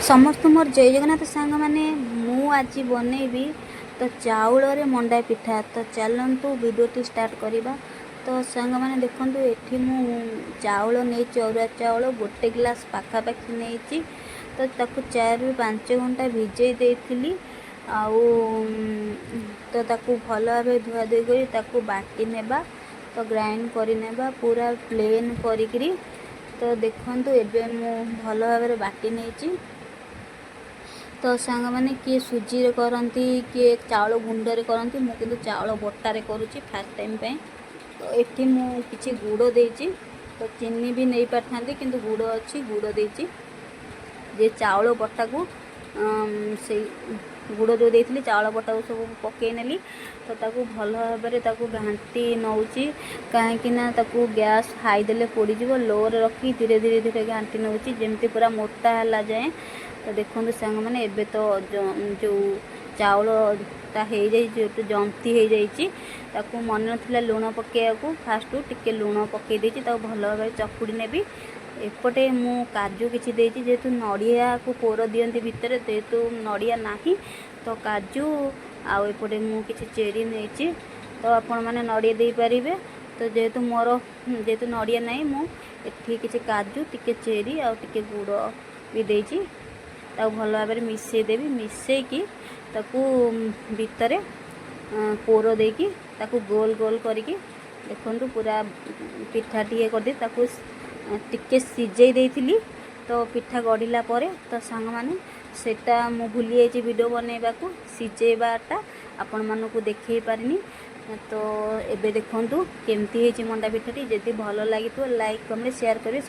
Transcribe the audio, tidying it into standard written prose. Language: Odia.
ସମସ୍ତଙ୍କୁ ମୋର ଜୟ ଜଗନ୍ନାଥ। ସାଙ୍ଗମାନେ, ମୁଁ ଆଜି ବନେଇବି ତ ଚାଉଳରେ ମଣ୍ଡା ପିଠା। ତ ଚାଲନ୍ତୁ, ଭିଡ଼ିଓଟି ଷ୍ଟାର୍ଟ କରିବା। ତ ସାଙ୍ଗମାନେ, ଦେଖନ୍ତୁ, ଏଠି ମୁଁ ଚାଉଳ ନେଇଛି, ଅରୁଆ ଚାଉଳ ଗୋଟେ ଗ୍ଲାସ୍ ପାଖାପାଖି ନେଇଛି। ତ ତାକୁ 4ରୁ 5 ଘଣ୍ଟା ଭିଜେଇ ଦେଇଥିଲି। ଆଉ ତ ତାକୁ ଭଲ ଭାବେ ଧୁଆ ଧୁଇ କରି ତାକୁ ବାଟି ନେବା, ତ ଗ୍ରାଇଣ୍ଡ କରିନେବା ପୁରା ପ୍ଲେନ୍ କରିକିରି। ତ ଦେଖନ୍ତୁ, ଏବେ ମୁଁ ଭଲ ଭାବରେ ବାଟି ନେଇଛି। ତ ସାଙ୍ଗମାନେ, କିଏ ସୁଜିରେ କରନ୍ତି, କିଏ ଚାଉଳ ଗୁଣ୍ଡରେ କରନ୍ତି। ମୁଁ କିନ୍ତୁ ଚାଉଳ ବଟାରେ କରୁଛି ଫାର୍ଷ୍ଟ ଟାଇମ୍ ପାଇଁ। ତ ଏଠି ମୁଁ କିଛି ଗୁଡ଼ ଦେଇଛି। ତ ଚିନି ବି ନେଇପାରିଥାନ୍ତି, କିନ୍ତୁ ଗୁଡ଼ ଅଛି, ଗୁଡ଼ ଦେଇଛି। ଯେ ଚାଉଳ ବଟାକୁ, ସେଇ ଗୁଡ଼ ଯେଉଁ ଦେଇଥିଲି, ଚାଉଳ ବଟାକୁ ସବୁ ପକାଇ ନେଲି। ତ ତାକୁ ଭଲ ଭାବରେ ତାକୁ ଘାଣ୍ଟି ନେଉଛି, କାହିଁକି ନା ତାକୁ ଗ୍ୟାସ୍ ହାଇ ଦେଲେ ପୋଡ଼ିଯିବ। ଲୋରେ ରଖି ଧୀରେ ଧୀରେ ଧୀରେ ଘାଣ୍ଟି ନେଉଛି, ଯେମିତି ପୁରା ମୋଟା ହେଲା ଯାଏଁ। ତ ଦେଖନ୍ତୁ ସାଙ୍ଗମାନେ, ଏବେ ତ ଯେଉଁ ଚାଉଳଟା ହେଇଯାଇଛି, ଯେହେତୁ ଜନ୍ତି ହେଇଯାଇଛି, ତାକୁ ମନେ ନଥିଲା ଲୁଣ ପକାଇବାକୁ। ଫାଷ୍ଟରୁ ଟିକେ ଲୁଣ ପକାଇ ଦେଇଛି। ତାକୁ ଭଲ ଭାବରେ ଚକୁଡ଼ି ନେବି। ଏପଟେ ମୁଁ କାଜୁ କିଛି ଦେଇଛି, ଯେହେତୁ ନଡ଼ିଆକୁ କୋର ଦିଅନ୍ତି ଭିତରେ। ଯେହେତୁ ନଡ଼ିଆ ନାହିଁ, ତ କାଜୁ ଆଉ ଏପଟେ ମୁଁ କିଛି ଚେରି ନେଇଛି। ତ ଆପଣମାନେ ନଡ଼ିଆ ଦେଇପାରିବେ। ତ ଯେହେତୁ ମୋର ଯେହେତୁ ନଡ଼ିଆ ନାହିଁ, ମୁଁ ଏଠି କିଛି କାଜୁ, ଟିକେ ଚେରି ଆଉ ଟିକେ ଗୁଡ଼ ବି ଦେଇଛି। ତାକୁ ଭଲ ଭାବରେ ମିଶାଇ ଦେବି। ମିଶାଇକି ତାକୁ ଭିତରେ କୋର ଦେଇକି ତାକୁ ଗୋଲ ଗୋଲ କରିକି, ଦେଖନ୍ତୁ, ପୁରା ପିଠା ଟିକେ କରିଦେଇ ତାକୁ ଟିକେ ସିଝେଇ ଦେଇଥିଲି। ତ ପିଠା ଗଢ଼ିଲା ପରେ, ତ ସାଙ୍ଗମାନେ, ସେଇଟା ମୁଁ ଭୁଲି ଯାଇଛି ଭିଡ଼ିଓ ବନେଇବାକୁ, ସିଝେଇବାଟା ଆପଣମାନଙ୍କୁ ଦେଖେଇ ପାରିନି। ତ ଏବେ ଦେଖନ୍ତୁ କେମିତି ହେଇଛି ମଣ୍ଡା ପିଠାଟି। ଯଦି ଭଲ ଲାଗିଥିବ, ଲାଇକ୍, କମେଣ୍ଟ, ସେୟାର କରିବେ।